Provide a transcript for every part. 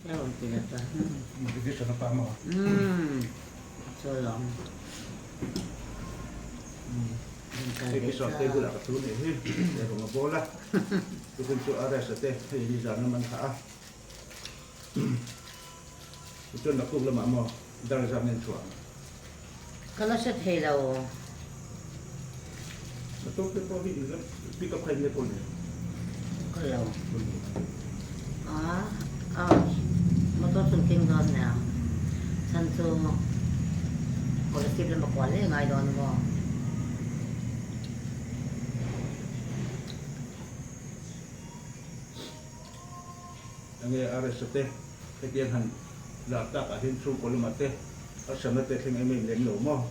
A rawn ti leh ta. Motivation a pa maw? Umm a chu alawm. Hei pi Sawmtei bulah ka thu nih hi, he rawng a bawl a, tukin chu a rest a te, hei nizan lam an thlah a, tichuan naktuk lamah maw dar zam nen chhuah ang. Ka la hre thei lo. Motor te pawh hi in la pick up kha in la kawl em? Kawl lo. A a motor chu keng dawn nia. Chhan chu Kolasib lama kual leh ngai dawn maw? Enge RS te hetiang han lar tak ah hian chhungkaw lamah te a hranna te thleng em em lem lo maw?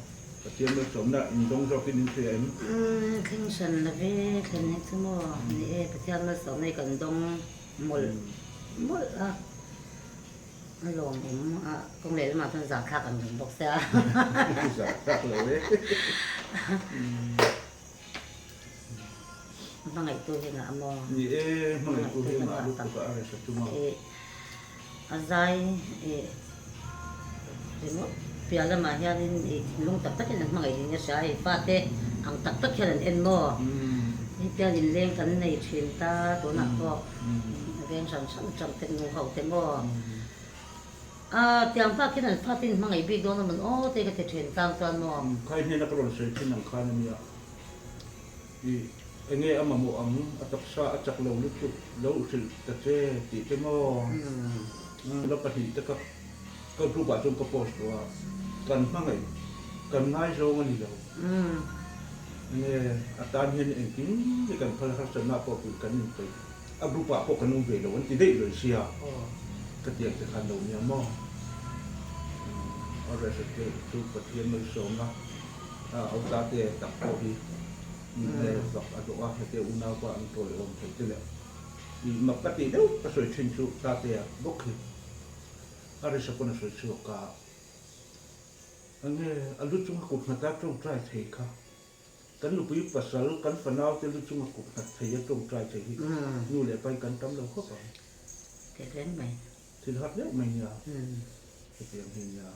Pathian malsawmna in dawng zawkin in hria em? Umm thleng hran la ve thlen hi chu maw ni e Pathian malsawmna hi kan dawng mawlh mawlh a a lawmawm a kawng leh lamah chuan zahthlak an dawng bawk sia. Zahthlak lo e. Hmangaihtu hi ngah maw? Ni e hmangaihtu hi ngah lutuk a a resa chu maw? A zai ih ringawt piah lamah hianin ih thinlung tak takin an hmangaih ding a hria a, fate ang tak tak hian an en maw? Hetiang inleng kan nei thin ta tunah pawh veng hran hran atang te nu ho te maw? A tiang bak hian an fate in hmangaih bik dawn a mawn aw te ka ti thin tlang chuan maw? Khai hnena ka rawn sawi thin ang khan a nia. Ih, enge a mamawh ang, a taksa a chak lo lutuk, lo hrilh ta che tih te maw? La pahnihte ka ka group ah chuan ka post tawh a, kan hmangaih, kan ngaizawng a ni lo. Enge a tan hian engkim hi kan phal harsatna pawh puih kan inpeih, a group ah pawh kan awm ve lo an ti daih lawi sia, ka tiang te khan lo nia maw? A rest te chu Pathian malsawmna. A auta te tak pawh hi nge fak a dawh a, hete unaupa an tawiawm thei te leh i mak ka tih deuh ka sawi thin chu Tatea bawk hi a risa pawn a sawi chhuak a, enge a lu chunga kut nghat a tawngtai thei kha kan nupui pasal kan fanau te lu chunga kut nghat thei a tawngtai thei hi nu leh pain kan tam lo khawp ang. Teh reng mai. Thil har deuh mai nia hetiang hi nia.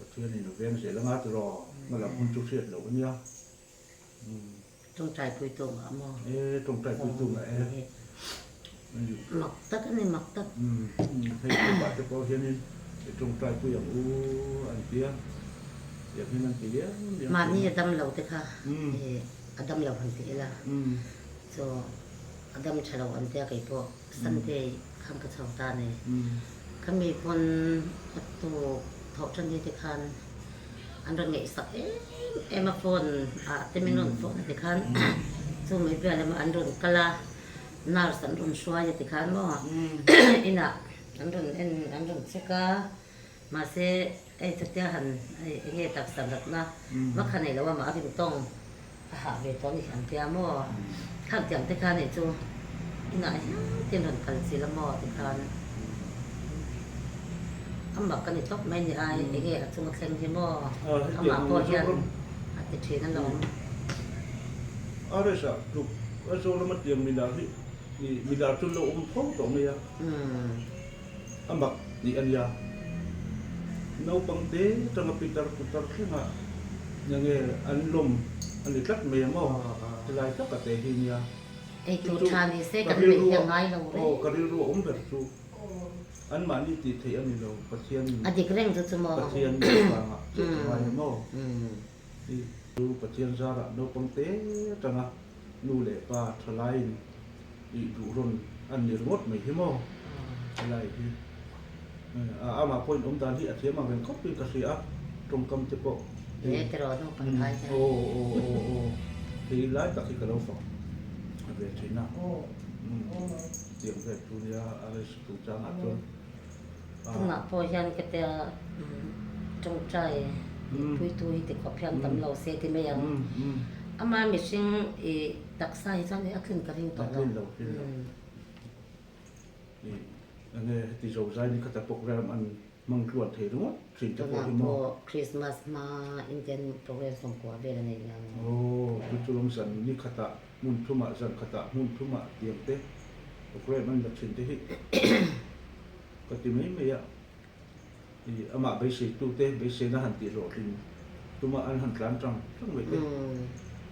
Pathian in a veng zel anga tiraw hma lam hun chu hriat loh ania. Tawngtai pui tu ngah maw? E tawngtai pui tu ngah e. Mak tak ani mak tak. Hei chuvah te pawh hianin i tawngtai pui ang u an tia tiang hian an ti liam liam. Mahni a dam lo te kha a dam lo han ti ila chu a dam tha lo an tia kei pawh Sunday khan ka chho ta ni. Khami pawn a tuk thawh tan hi te khan an rawn ngaihsak em em a phone ah te min rawn phone a ti khan chu mai bial lamah an rawn kal a nurse an rawn hruai a ti khan maw inah an rawn en an rawn check a mahse hei chutia han hei enge taksa natna vak kha nei lo a mah a rin tawng a hah ve tawh a ni an tia maw khang tiang te khan hei chu inah hian tin rawn kal chil a maw ti khan a mak a ni tawp mai ni ai enge a chunga thleng hi maw amah pawh hian a ti thin alawm. RS ah tluk a Zoram a tiang milar hi milar chu lo awm tho tawh mai a a mak tih a nia. Naupang te atanga pitar putar thlengah enge an lawm a ni tlat mai ang aw, helai taka te hi nia. Ei tur tha ni se kan neih hi a ngai lo reng. Aw ka rilru a awm ber chu anmahni tih theih a ni lo, Pathian A dik reng chu chu maw? Pathian vangah tih a ngai em aw. I chu Pathian zarah naupang te atanga nu leh pa thalaiin ih duh rawn an ni ringawt mai hi maw? Helai hi a amah pawhin awm dan hi a thiam ang reng khawp in ka hria a, tawngkam te pawh. He tiraw naupang ai hian. Aw aw aw aw hei lai tak hi ka lo fak ve thin a, tiang vel chu nia a rest chungchangah chuan. Tunah pawh hian ka tia tawngtai puitu hi ti khawp hian tam lo se ti mai ang. Ama mihring i taksa hi chuan a tlin ka ring tawh lo. A tlin lo, tlin lo. Enge heti zo zai ni kha ta program an hmang tluan thei ringawt thin te pawh hi maw? Tunah pawh Christmas hma Indian program sawmkua vel a nei nia maw? Aw, chu chu lawm zan ni khatah hmun thumah zan khatah hmun thumah tiang te. Programme an la thin te hi ka ti mai mai a, i amah beiseitute beiseina han tih hlawhtlin tuma an han tlan tang tang mai te.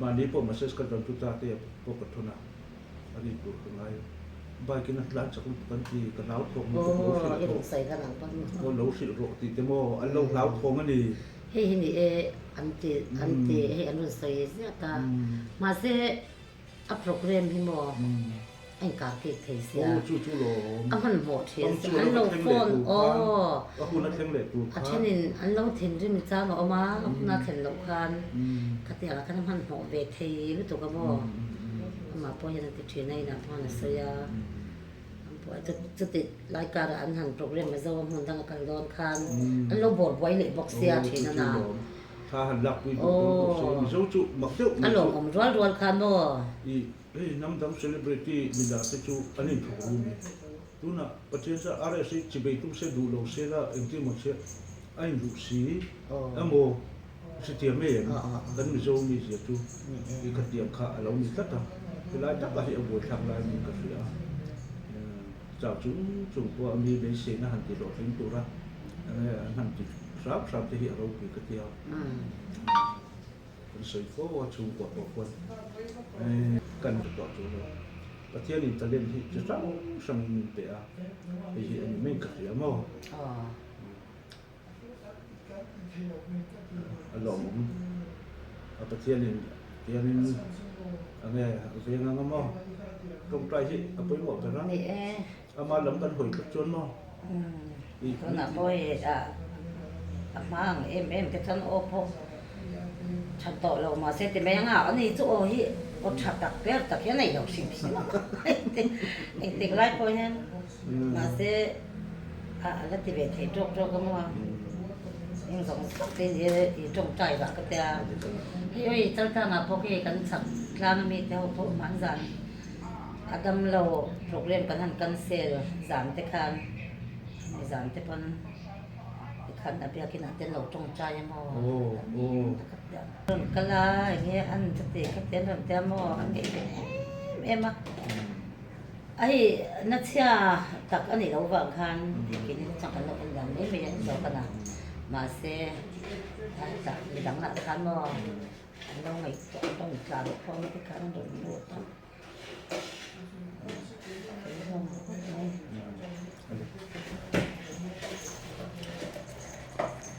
Mahni pawh message ka dawn chu ta te pawh ka thawn a, a rin tur ka ngai. Bike in a tlan chak lutuk an ti, ka hlauthawng lutuk lo hrilh rawh, aw lo hrilh rawh tih te maw an lo hlauthawng a ni. Hei hi ni e an ti an ti hei an rawn sawi ziah ta. Mahse a program hi maw a inkar kek thei sia. Aw chu chu lawm. A hmanhmawh thin sia an lo phone aw. A hun a thleng leh tur khan. A thenin an lo thinrim chang a awm a, a hun a thlen loh khan khatiang ah khan a hmanhmawh ve thei lutuk a maw. Amah pawh hian a ti thin a inah pawh a sawi a. Chuti lai karah an han program a zo a hmun danga kal dawn khan an lo bawr buai leh bawk sia thin a na. Thla han lak pui duh dawn bawk sia Mizo chu mak deuh mai chu. A lawmawm rual rual khan maw. I hei hnam dang celebrity milar te chu an inthawk ru mai. Tunah Pathian chuan RS hi chibei tum se duh lo se la engtin maw chhiat a inruh si emaw Hrethiam mai em? Kan Mizo mizia chu i khatiang kha a lo ni tlat a, helai takah hi a buaithlak lai niin ka hria a. Chau chung chung pawh a mi beiseina han ti hlawhtling tura an han ti hram hram te hi a ropui ka ti a. Kan sawi fo a chhungkua pawh khuan kan hmu tawh chu lo. Pathianin talent hi chi hrang hrangin min pe a, hei hi a ni mai ka hria maw? A lawmawm a Pathianin tiangin a nge a veng anga maw tawngtai hi a pawimawh ber a ama lam kan hawi tlat chuan maw tunah pawh hei a hma ang em em te chuan aw pawh tha tawh lo mahse ti mai anga ani chu aw hi aw tha tak ber tak hian a nei lo hrim hrim a engtik lai pawh hian Mahse, a la ti ve thei tawk tawk a maw? Eng zawng zawng te hi i tawngtai vah ka tia. Hei awi Chaltlangah pawh khi kan chak tlang ami te ho pawh hman zan a dam lo program kan han cancel zan te khan hemi zan te pawn tikhan a biakin ah te an lo tawngtai a maw? Rawn kal a enge an chuti khati an rawn tia maw? An ngeih ve em em a. A hei nachhia tak a nih loh vang khan keini chu chang kan lo en dan mai mai a ni zawk a na. Mahse a hetah midang lah khan maw an lo ngaihtuah an rawn tlan khawm te khan an rawn lut a. Kan hlawm khawp mai.